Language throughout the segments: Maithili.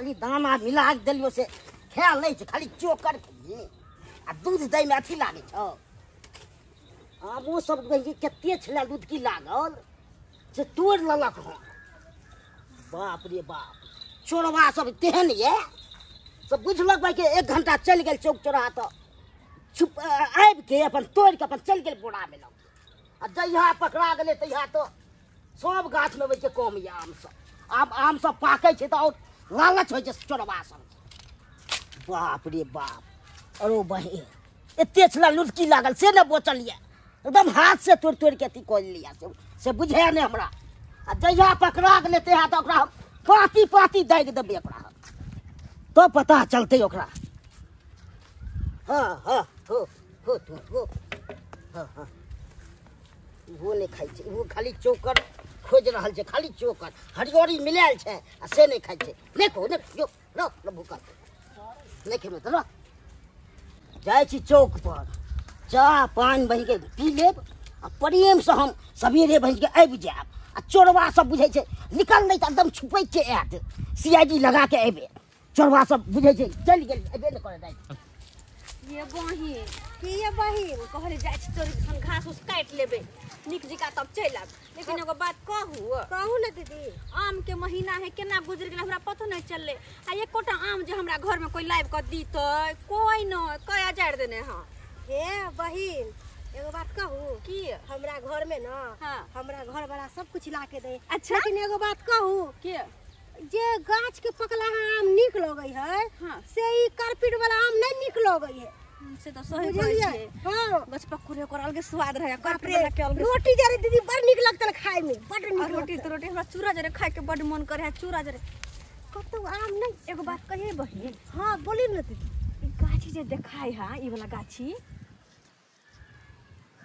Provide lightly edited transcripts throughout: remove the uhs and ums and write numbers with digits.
खाली दाना मिला के देलियो से खाए लै छै, खाली चोकर खेलियै आ दूध दै में अथी लागै छौ। आमो सब कहियै कते छलै लुदकी लागल से तोड़ि लेलक हँ। बाप रे बाप, चोरबा सब तेहन ये सब बुझलक भाई के 1 घंटा चलि गेल चौक चौराहा तऽ छुप आबि के अपन तोड़ि के अपन चलि गेल बोरा में लऽ के। आ जहिया पकड़ा गेलै तहिया तऽ सब गाछ में होइ छै कम ये आम सब। आब आम सब पाकै छै तऽ और लालच होइ छै चोरबा सबके। बाप रे बाप, अरो बहिन एते छलै लुदकी लागल से नहि बचल ये, एकदम हाथ से तोड़ि तोड़ि के अथी कऽ लेलियै से बुझाय नहि हमरा। आ जहिया पकड़ा गेलै तहिया तऽ ओकरा हम पाँती पाँती दागि देबै ओकरा, तो पता चलतै ओकरा। हाँ हाँ हो हो तू हो। हाँ हाँ, ओहो नहि खाइ छै, ओहो खाली चोकर खोजि रहल छै, खाली चोकर हरियरी मिलायल छै आ से नहि खाइ छै। देखो नहि यो रह रह भूखल नहि खेबै तऽ रह। जाइ छी चौक पर, चाह पानि बहिके पी लेब आ प्रेमसँ हम सवेरे बहिके आबि जायब। आ चोरबा सब बुझै छै निकललै तऽ एकदम छुपैक के आयत, CID लगा के अयबै। चोरबा सब बुझै छै चलि गेल, अयबे नहि करे राति। ये बहिन की ये बहिन कहले जाइ छी चोरी सन घास उस काटि लेबै नीक जकाँ तब चलि आयब। लेकिन एगो बात कहू। कहू ने दीदी। आम के महीना है, केना गुजरि गेलै हमरा पतो नहि चललै। आ एकोटा आम जे हमरा घर में कोई लाबि कऽ दीतै कोई नहि, कया जारि देने हँ। हे बहिन एगो बात कहू। की? हमरा घर में ना, हाँ। हमरा घर वाला सब कुछ ला के दे। अच्छा। लेकिन एगो बात कहू। की? जे गाछ के पकला आम नीक लगै है, हाँ। से ई कारपेट वाला आम नहीं नीक लगै है। से तो सही कहै बुझलियै? छै। हाँ। गछपक्कू रे ओकर अलगे स्वाद रहै, बाप कारपेट रे, वाला के अलगे। रोटी जरे दीदी बड़ नीक लगतल खाय में, बड़ नीक रोटी लगतल। तो रोटी हमरा चूड़ा जरे खाय के बड़ मन करे है, चूड़ा जरे। कतौ आम नहीं। एगो बात कहिए बहिन। हाँ बोली न दीदी। ई गाछी जे देखाय है, ई वाला गाछी,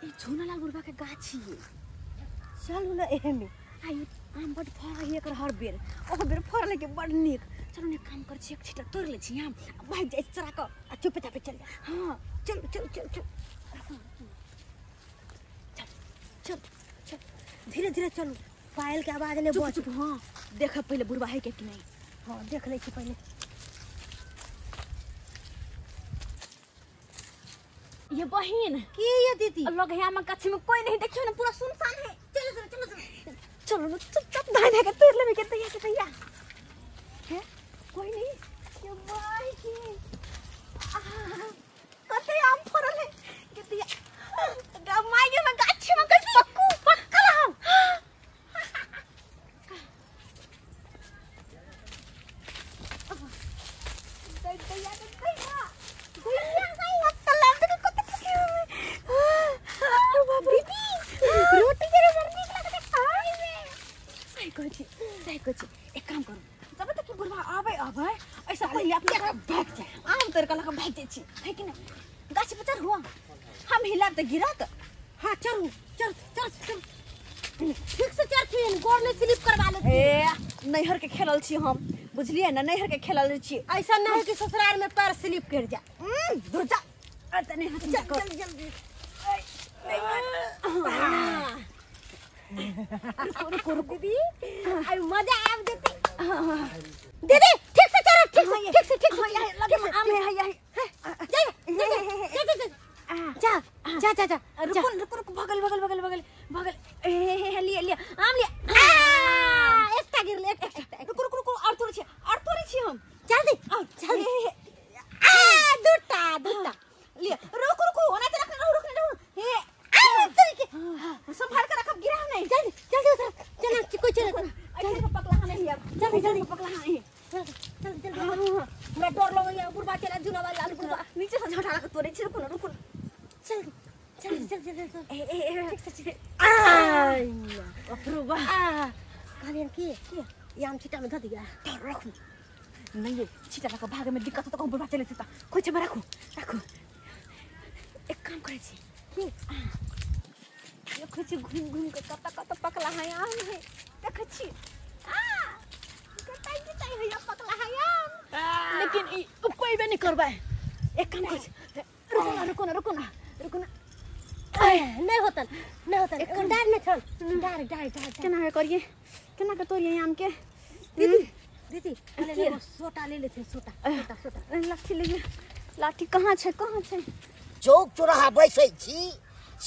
ई झूनालाल बुढ़बा के गाछी है। चलू न एहमे। आ ई आम बड फड़ै है एकर हर बेर, ओहो बेर फड़ल के बड नीक। चलू ने काम कर छी, एक छीटा तोड़ि लै छी आम, आ भागि जाइ छी चोरा कऽ। आ चुपे चापे चल जा। हाँ चलू चलू चलू चलू चल चल चल, धीरे धीरे चलू, पायल के आवाज नहीं चुप बच। चुप। हाँ देख पहिले बुढ़बा है के कि नहीं। हाँ देख लै छी पहिले। ये बहिन। की ये दीदी? लग है आम गाछी में कोई नहीं, देखियो ना पूरा सुनसान है। चलो चलो चलो चलो चलो ना चुपचाप धाय धाय के तोड़ लेबे के तैया के तैया है, कोई नहीं। ये बहिन कते आम फड़ल है के तैया माय गे में गाछी में कैसे पक्कू पक्कल आम। दैया के दैया दैया पक्कल आम देख कते पके बाप रे दीदी, रोटी जरे बड़ नीक लगतै खाय में। सही कहै छी, सही कहै छी। एक काम करू, जब तक कि बुढ़वा आबै आबै ऐसा पहिले अपना भागि जाय, आम तोड़ि कऽ लऽ कऽ भागि जाइ छी, है कि नहि? गाछ पर चढ़ू, हम हिलाब तऽ गिरत। हाँ चढ़ू चढ़ चढ़ चढ़, ठीक से चढ़थिन, गोर नहीं स्लिप करवा लेथिन। ए नैहर के खेलल छी हम, बुझलियै ने, नैहर के खेलल छी। ऐसा नहीं है कि ससुराल में पैर स्लिप कर जाए। दूर जा, तनी हाथ चल चल जल्दी। रुको रुको रुको दीदी, आई मजा आब जेतै। दीदी ठीक से चढ़ो, ठीक से ठीक से ठीक से। लगे में आम है, है जा जा जा जा जा जा जा जा। रुको रुको रुको, भगल भगल भगल भगल भगल। ए हे लिए लिए आम लिए। आ एकटा गिरले, एकटा एकटा। रुको रुको रुको, और तोड़ै छी, और तोड़ै छी हम। जल्दी जल्दी। आ दुटा दुटा लिए। रुको रुको, ओना के रखने रहू, रखने रहू। हे आ तोरी के संभाल के रखब, गिरा नहीं। जल्दी जल्दी उतर, चल कोई चल। जल्दी पकला नहीं अब, जल्दी जल्दी पकला नहीं। चल चल जल्दी। हमरा डर लगैया बुढ़बा चला जुना वाला बुढ़बा नीचे से झटाला के तोड़ै छी। रुको न रुको, चल चल चल चल चल। ए ए ए ठीक से ठीक से। आ अप्रूवा आ कहलियन की ई आम छीटा में धऽ दिया। रखू नहीं, ये छीटा लऽ कऽ भागे में दिक्कत होतौ, कहूँ बुढ़बा चलि जेतै। खोइछा में राखू राखू। एक काम करै छी की देखै छी घुमि घुमि कऽ कतऽ कतऽ पकला है आम है, देखै छी आ कतऽ कतऽ है पकला है आम। लेकिन ई कोइबे नहि करबै। एक काम करै छी, रुको ना रुको ना रुको ना रुको ना। नहीं होतन नहीं होतन, डार नहीं छल, डार डार डार। केना के करिए, केना के तोड़िए आम के? दीदी दीदी पहले सोटा ले लेथिन सोटा सोटा सोटा लाठी ले लाठी कहाँ छै कहाँ छै चौक चौराहा बैसै छी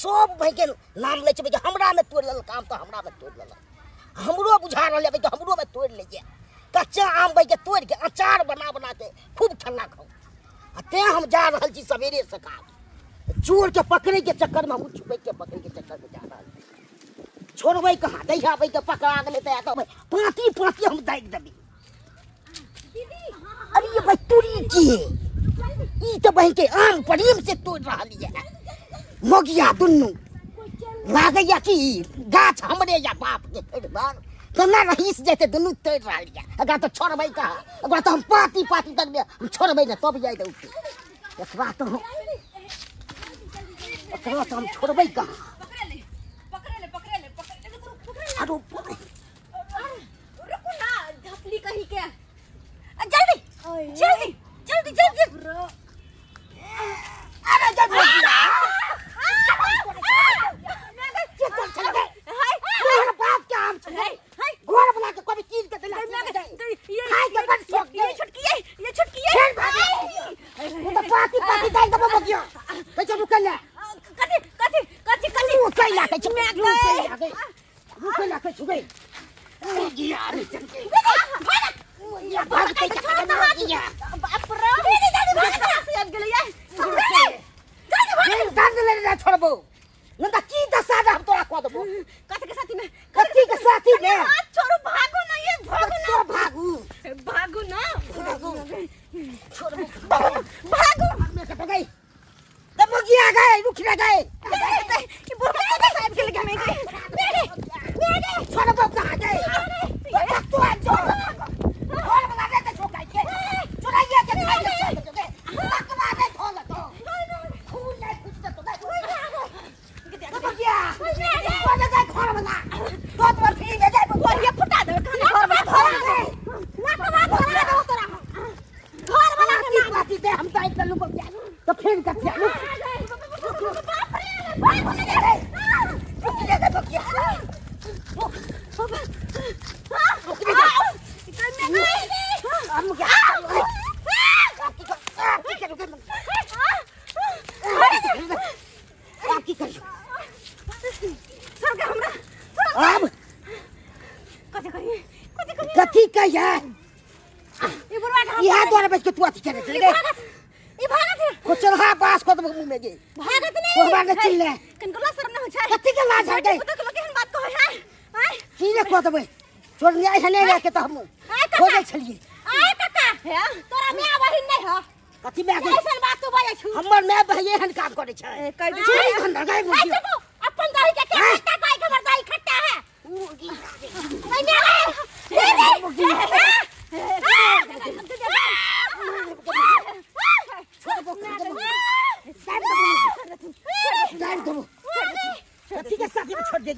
सब भाई के नाम लै छै भाई हमरा में तोड़ लेलक आम तो हमरा में तोड़ लेलक हमरो बुझा रहल है भाई हमरो में तोड़ ले कच्चा आम भाई के तोड़ के अचार बना बना के खूब ठल्ला खाओ आ तें हम जा रहल छी सवेरे सकाल चोर के पकड़े के चक्कर में हम छुपै के पकड़े के चक्कर में जा रहल छी छोड़बै कहाँ दैहा भाई के पकड़ा गेलै तऽ पाँती पाँती हम दागि देबै दीदी। अरे ये भाई तोरी की ई तो बहिन के आम प्रेम से तोड़ रहल ये मोगिया दुनू लागैया कि गाछ हमरे या बाप के खरीदल केना रहीस जेते दुनू तोड़ रहल ये एकरा तो छोड़बै कहाँ एकरा तो हम पाती पाती तक ने हम छोड़बै ने तब जाय दे उठे एकरा तो हम छोड़बै कहाँ पकड़े ले पकड़े ले पकड़े ले पकड़े ले अरे रुको ना झपली कहीं के जल्दी जल्दी जल्दी जल्दी अरे जल्दी बाप के आम छै घर बना के कभी कीन के देला खाय के बड़ शौक ये छोटकी ये छोटकी वो तो पाती पाती दाइ देबो बगिया पैसा रुकल ले कथि कथि कथि कथि रुकै ला के रुकै ला के रुकै ला के छुगै मुगिया रे चलके मुगिया भाग के मुगिया बाप रे दीदी दादी भाग से आबि गेलै ये जल्दी भाग दान ले ना छोड़बो न त की दशा हम तोरा कह देबो कथि के साथी में कथि के साथी में हाथ छोड़ो भागो ना ये भागो ना भागू भागो ना भागू छोड़बो भागो में कट गई त मुगिया गए रुक ना गए ये बुढ़वा कथि साहब के लगे में गए मेरे मेरे छोड़बो कहां गए तू आ छोड़ घर बना दे त छोकाई के चुराइया के खाई के लकवा दे धोल तो खून नहीं कुछ तो मुगिया कोन जाय घर बना तो तोर फ्री में जाय गोरिया फुटा दे घर बना लकवा धोला दो तोरा घर बना के बाती दे हम दाइ चलू तो फिर कथिया रुक बाप रे भागो ना रुक जा दे बकिया रुक रुक जा हम क्या आप की करियो सर के हमरा अब कथि करिए कथि करिए कथि कहिया ई बुढ़वा के इहा द्वारा बच के तू अथी करे चल गए ई भागत है कोचलहा बास को मुंह में गे भागत नहीं कोहबा के चिल्ले कनको ला शर्म न हो छै कथि के लाज हट गई पता तो केहन बात कहै है आय की ने कह देबै छोड़ नहीं आइ हने के त हम हो जाइ छलिए आय काका हे तोरा my बहिन नहीं ह कथि my गई ऐसन बात तू बाजै छु हमर my बहिन एहन काम करै छै ए कह दे चोरी धंधा गई आय मुर्गी चुप अपन दही के के खट्टा गाय के हमर दही खट्टा है मुर्गी नहीं my मुर्गी छोड़ दो कथि के साथी में छोड़ दे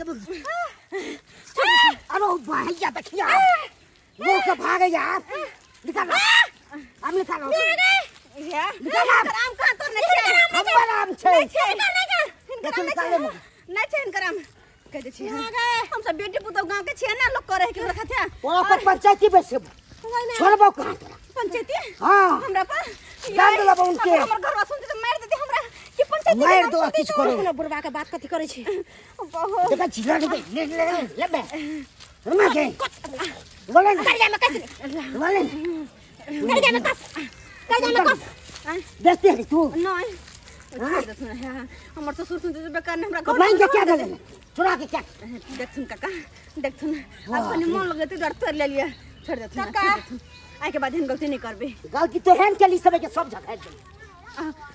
अरे भैया देखिया वो के भागे यार निकालो हम निकालो हे निकालो आम कहां तोर नहीं छै हमर आम छै नहीं छै नहीं छै हिनकर आम कह दे छी हम सब बेटी पुतोह गांव के छियै ना लोग करे के रखत है ओरा पर पंचायती बैसबो छोड़बो कहां तोरा पंचायती हां हमरा पर दान देलबो उनके हमर घरवा सुनते त मार देते हमरा कि पंचायती मार दो किछ करो ना बुढ़वा के बात कथि करै छी बहुत देखा छिला रे ले ले ले बे रमा के बोले ना करिया में कस बोले करिया में कस करिया में कस देखते है तू नहीं छोड़ देथुन हमर ससुर सुनते त बेकार ने हमरा घर मांग के क्या देले चुरा के क्या देखथुन काका देखथुन अब कनी मन लगते डर तोड़ ले लिया छोड़ देथुन काका आइ के बाद हम गलती नहीं करबे गलती तो हेन के ली सब के सब झखाइ दे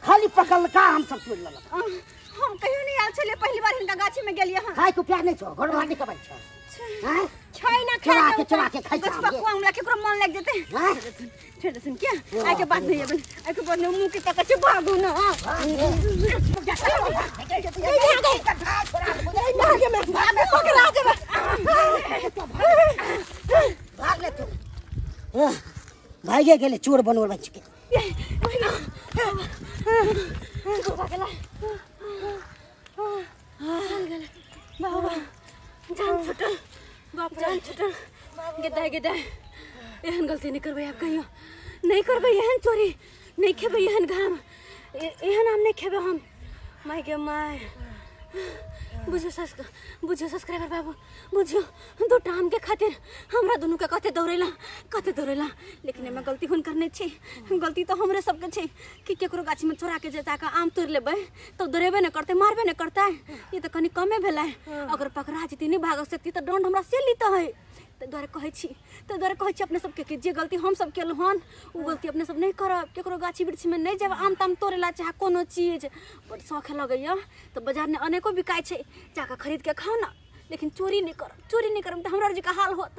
खाली पकड़ का हम सब तोड़ लेलक हम कहियो नहीं आयल छलियै पहली बार हिनका गाछी में गेलियै हँ खाय के प्यार नहीं छो घर बाहर नहीं कमाइ छो हां छै ना चुरा के चुरा के खाइ गछ पकुआ हमरा केकरो मन लागि जेतै हां छोड़ देथुन क्या आइ के बाद नहीं अबे आइ के बाद मुंह के तक छै भागू ना पकड़ा जेबै भाग ले तू भागे गेले चोर बनोर बच के बाबा जान छुटल बाप जान छुटल गेदा गेदा एहन गलती नहीं करबै आब कहियो नहीं करबै एहन चोरी नहीं खेबै एहन घाम एहन आम नहीं खेबै हम my गे my. बुझियो बुझियो सब्सक्राइबर बाबू बुझियो दूटा आम के खातिर हमरा दुनू के कते दौड़ेला कते दौड़ेला। लेकिन एहिमे गलती हुनकर नहीं छै, गलती तो हमरे सबके छै कि केकरो गाछी में चोरा के जे जाके आम तोड़ि लेबै तो दौड़ेबे नहीं करतै मारबे नहीं करतै। ई तो कनी कमे भेलै, अगर पकड़ा जेतै नहीं भाग सकती तो दंड हमरा से लीतै। ताहि दुआरे कहै छी, ताहि दुआरे कहै छी अपने सबके कि जे गलती हम सब केलहुँ हन ओ गलती अपने सब नहीं करब। केकरो गाछी वृक्षीमे नहीं जायब आम ताम तोड़े ला चाहे कोनो चीज। बड़ शौख लगैया तो बाजारमे अनेको बिकाइ छै, जाकऽ खरीद के खाउ ना, लेकिन चोरी नहीं करब। चोरी नहीं करब तऽ हमरा आर जकाँ हाल होत।